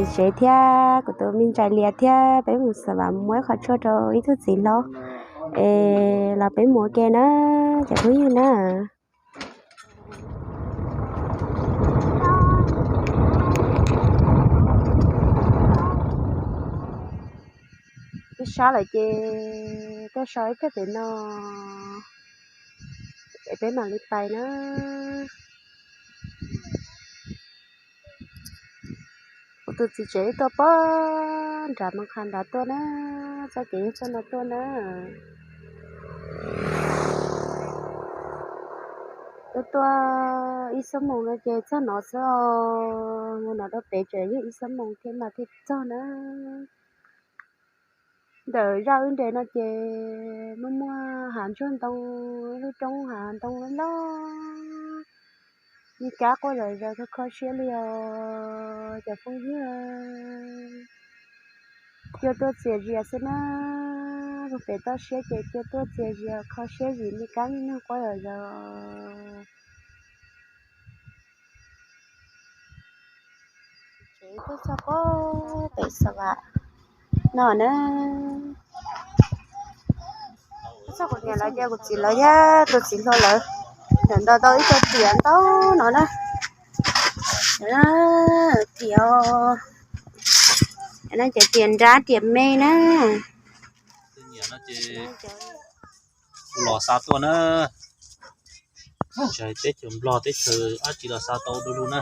Txiv tsev thiab kuv tus me ntxhais Lias thiab peb mus xav vam muab ib qho tshuaj rau ib tug txiv hlob es los peb mus ua ke na, cov phooj ywg na. Twb sab lawm ces tuaj so ib pliag pem no es peb mam li pais na. Kuv tus txiv tsev tuaj pog nram Moos Khas nrad tuaj na, txoj kev yog txoj no tuaj na. Tuaj tuaj ib xuab moos no ces txog no xwb os, mus no rau pem tseem yog ib xuab moos thiab mas thiaj txog na. Ntawm zaj wb nres no ces muaj muaj hav ntsuag ntoo, lub roob hav ntoo loj loj, me kab quaj zom zaws kho kho siab li os cov phooj ywg. Cua tuaj txias zias xwb na, pem toj siab ces cua tuaj txias zias kho siab vim me kab me noog quaj zom zaws. Tsev tuaj txog pem xav vam no na. Txog kuv niam lawv ces kuv txiv lawv thiab tus txiv hluas lawv ntawm ntau tau ib co tiam ntau no na. Tiam, cov tiam nrab tiam me na. Kuv los xa tuaj na. Teb chaws Nplog teb chaws dab tsi los xa tau du lug na.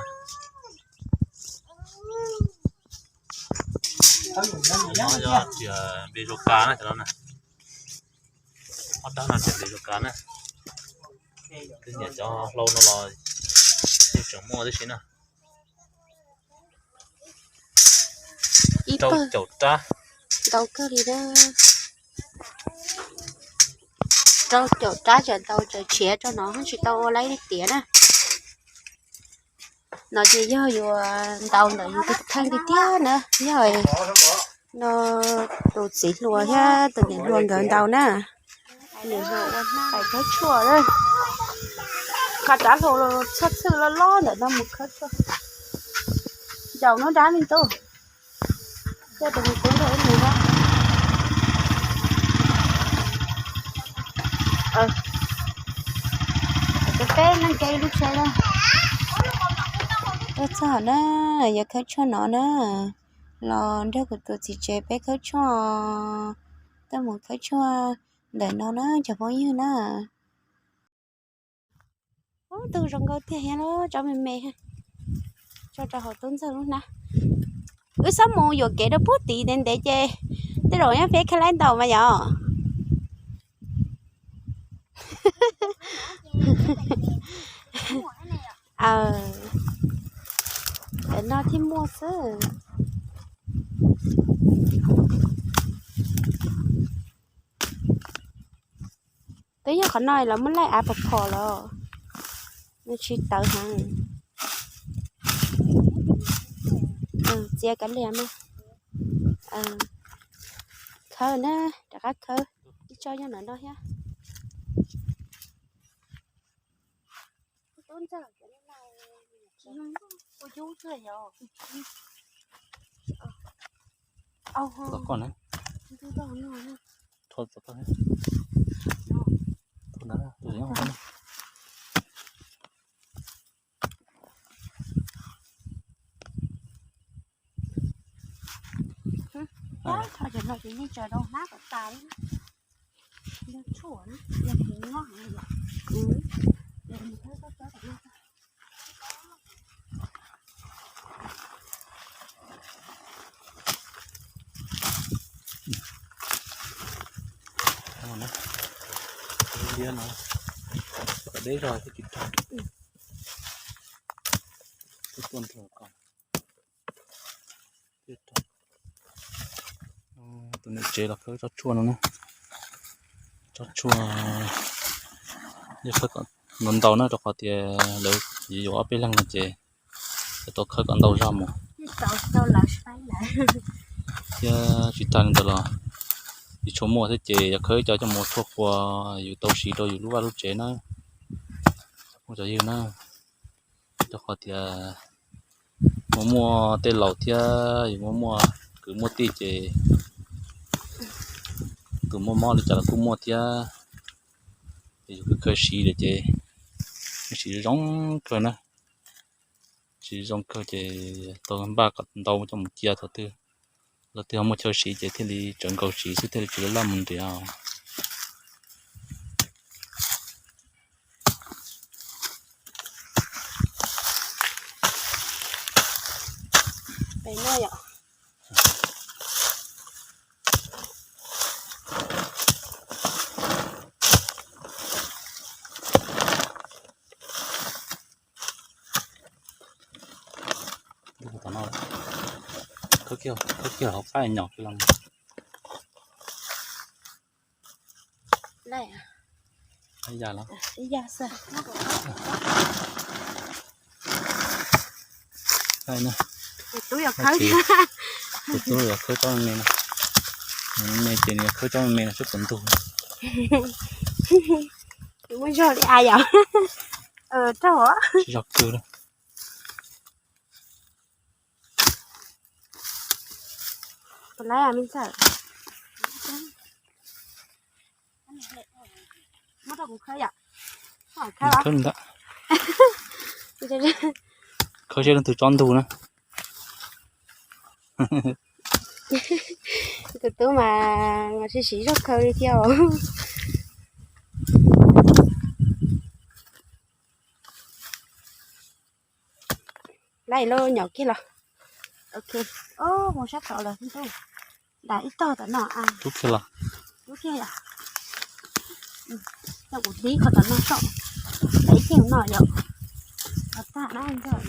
Npe Zos Kas na, cov no na. Ob rab no tias npe Zos Kas na. Twb niam cov hlau no los yeej tseem muaj tib si na. Ib pawg caum rab, ntau kawg li na. Rau caum rab tseem tau tseem tshiav rau no tsis tau ua laib tiav na. No ces yog yuav ntau ntawm yus tus kheej tiag tiag na, yog no tus txiv hluas thiab tus niam hluas nkawd ntau na. Niam hluas ua pais khawb tshuaj, qhov rab hlau txhob txhwj loj loj ntawm no mus khawb tshuaj. Zaum no dab me tub, coj tus me tub nrog wb mus na. Peb leeg nce lub tsheb na. Tuaj txog na, yuav khawb tshuaj no na. Los nrog kuv tus txiv tsev peb khawb tshuaj, tuaj mus khawb tshuaj ntawm no na cov phooj ywg na. Ub, tus zoo nkauj tiag thiab, tso me me, tso rau hauv tub ntxawg lub hnab. Wb xob mus yuam kev rau puag tid ntev ntev ces tej zaum nyob peb khaib laib ntaus mas yom. Tam no thiaj muaj xwb. Peb yog qhov no los muab laij av pom phom los nws tsis tawv heev. Txiav kav liam mas. Khawb na, rov qab khawb ib tsob nyob ntawm no thiab. Liab no, deb zog thiab tsis tau. Tuaj nrog ko. Tus niam tsev los khawb tsob tshuaj no na. Tsob tshuaj yog khawb kom ntau ntau na, rau qhov tias lawv yuav ob peb leeg no ces yuav tau khawb kom ntau zog mus. Thiab tsis tas li ntawd los yus tsis muaj thiab ces yog khawb ib co coj mus tshuaj qhua yus tau siv rau yus lub vaj lub tsev na. Ua cov ywg na, rau qhov tias Muaj muaj tej laus thiab, yus muaj muaj kwv muaj tij ces tus muaj mob li cas los kuj muaj thiab. Ces yus khawb siv lawm ces siv zoo kawg na. Siv zoo kawg ces tau npaj kom ntau coj mus cia thaum twg, leej twg ho muaj chaw siv ces thiaj li tsawv nkaus siv xwb, thiaj li tsis laj mus nriam. Khawb kiag hauv qab nyom kiag los. Ib yam los. Tus tub yuav khawb tsob me no, me ces nws yuav khawb tsob me no tsob puv ntug. Muab zog li a yom. Raug tsis zog kawg. Puas laib me ntxawm? Muab rau kuv khawb yom. Khawb ntag. Khawb seb leej twg tsob ntug na. Tus tub mas mas siv siv zog khaws li thiab os. Laib lub nyom kiag los. Ok. Mus sab tod lawm ntuj. Dam ib tog tom no. Rub kiag los. Rub kiag yom. Coj kuv dib qhov tom no soj. Dam ib teg no yom. Qhov tag na ntag.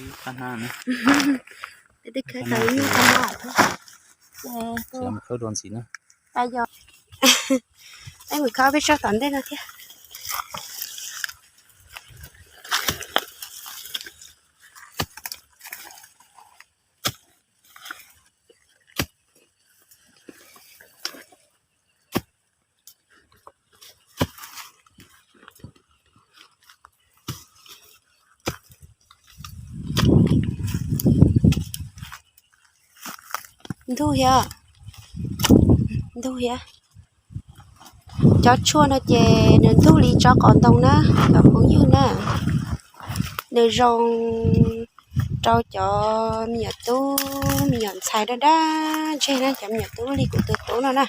Peb twb khawb tau ib nyuag qab no thiab. Ces mus khawb dua ntxiv na. Yog, peb mus khawb peb tsob tom ntej no thiab. Ntug thiab, ntug thiab. Cov tshuaj no ces nws ntug li tsob qos ntoo na, cov phooj ywg na. Nws zoo rau cov me nyuam tub me nyuam ntxhais daj daj ntseg na, cov me nyuam tub li kuv tus tub no na.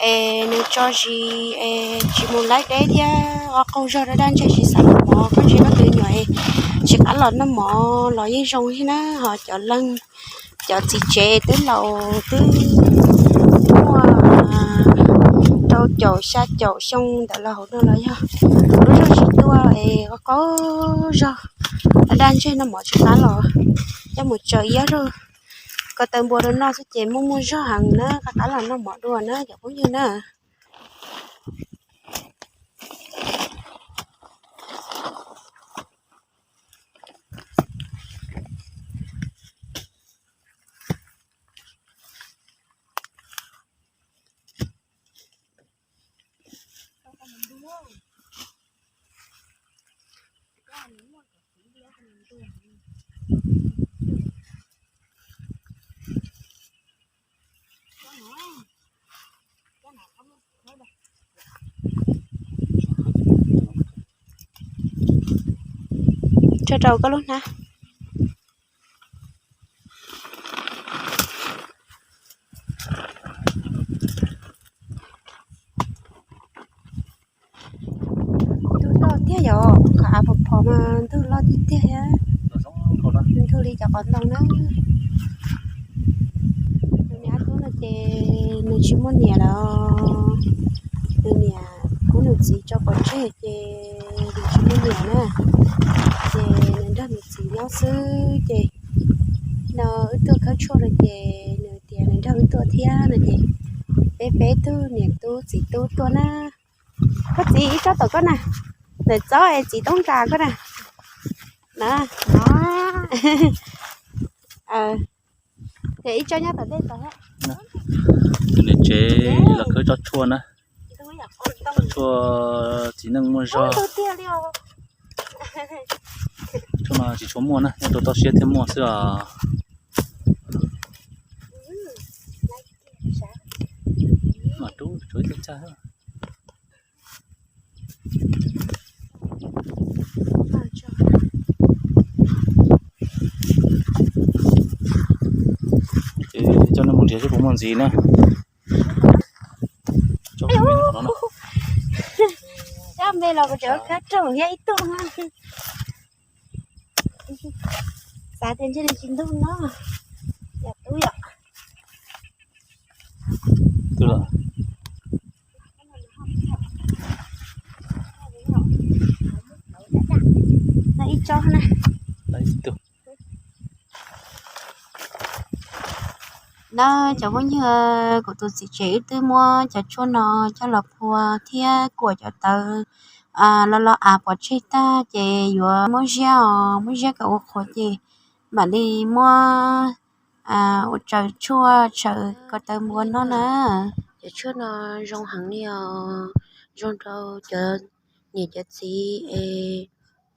Es nws tso zis es tsis mus laib deb thiab, o qaug zog daj daj ntseg tsis xav noj mov, koj ntsia koj tus me nyuam es tsis qab los noj mov los yeej zoo thiab na. Ho cov leej, cov txiv tsev twb laus twb muaj rau caum xya caum xyoo ntawd los hauv no los yog lub zog tsis tuaj es o qaug zog daj daj ntseg noj mov tsis qab los, coj mus tsaws iab zog ko taw npua rau noj xwb ces muaj muaj zog heev na, qab qab los noj mov dua na cov phooj ywg na. Tso rau koj lub hnab. Ntug loj tiag yom, qhov av phom phom mas ntug loj tiag tiag thiab. Ntug li cov qos ntoo na. Tus niam tub no ces nws tsis muaj niam lawm. Nws niam kub nws txiv tso pov tseg ces nws tsis muaj niam na. Ces nws nrog nws txiv nyob xwb ces no wb tuaj khawb tshuaj no ces nws tias nws nrog wb tuaj thiab no ces peb peb tug niam tub txiv tub tuaj na. Koj txiv ib tsob tom koj na, ntawm tsob es txiv toob nra koj na. Na, no. Ces ib tsob nyob tom ntej tod. Tus niam tsev los khawb tsob tshuaj na. Tsob tshuaj txiv neej muaj zog. Tshuaj no tsis tshua muaj na, nyob rau toj siab thiaj muaj xwb os. Tuav ib tug tsaj. Ces coj nej mus nrhiav seb puas muaj ntxiv na. Coj me los kuv cov kab raug thiab ib tug. Xav tias ntshe nws tsis ntug no. Yog tub yom. Twb lawm. Ib tsob na. Ib tug. Na cov phooj ywg, kuv tus txiv tsev wb twb muab cov tshuaj no coj los phua thiab kuam cov tawv los los av pov tseg tag ces yuav muab ziab os, muab ziab kom ua qhuav ces mam li muab ua tsaws tshuaj tsaws ko taw npua noj na. Cov tshuaj no zoo heev li os, zoo rau cov niam cov txiv es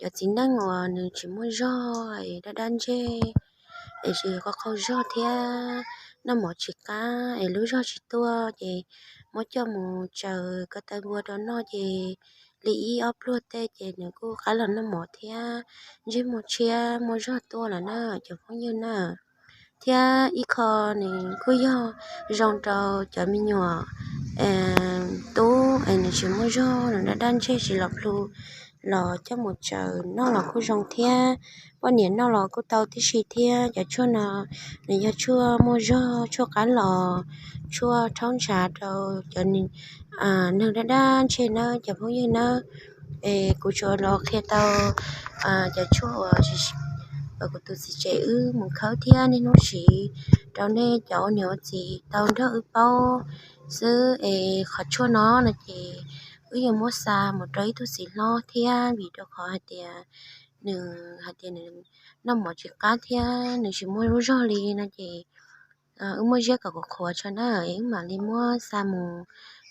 cov txiv neej uas nws tsis muaj zog es dab dab ntseg es tsis qau qau zog thiab noj mov tsis qab es lub zog tsis tuaj ces muab coj mus tsaws ko taw npua rau noj ces li ib ob pluag tej ces nws kuj qab los noj mov thiab ntsej muag tshiab muaj zog tuaj lawm na cov phooj ywg na. Thiab ib qho nws kuj yog zoo rau cov me nyuam tub es nws tsis muaj zog, nws dab dab ntseg tsis los plhu los coj mus tsaws noj los kuj zoo thiab, poj niam noj los kuj tau tib si thiab. Cov tshuaj no nws yog tshuaj muaj zog, tshuaj qab los, tshuaj rhaub ntshav rau cov neeg dab dab ntseg nawb cov phooj ywg nawb. Es kuv tsuas los qhia tau cov tshuaj uas kuv tus txiv tsev wb mus khawb thiab niaj hnub siv rau nej cov ua niam ua txiv tau nrog wb paub xwb es qhov tshuaj no no ces wb yuav muab xa mus rau ib tug txiv hlob thiab vim rau qhov hais tias nws hais tias nws noj mov tsis qab thiab nws tsis muaj lub zog li no ces wb muab ziab kom qhuav tso na es wb mam li muab xa mus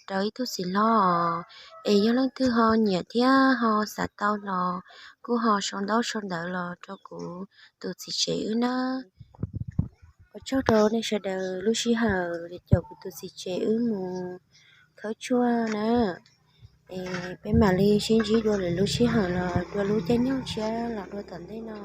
rau ib tug txiv hlob. Es yog leej twg ho nyiam thiab ho xav tau los kuj ho sau ntaub sau ntawv los rau kuv tus txiv tsev wb na. Ua tsaug rau nej sawv daws lub sij hawm caum kuv tus txiv tsev wb mus khawb tshuaj na. Es peb mam li sib ntsib dua lwm lub sij hawm los dua lub caij nyoog tshiab los dua tom ntej no.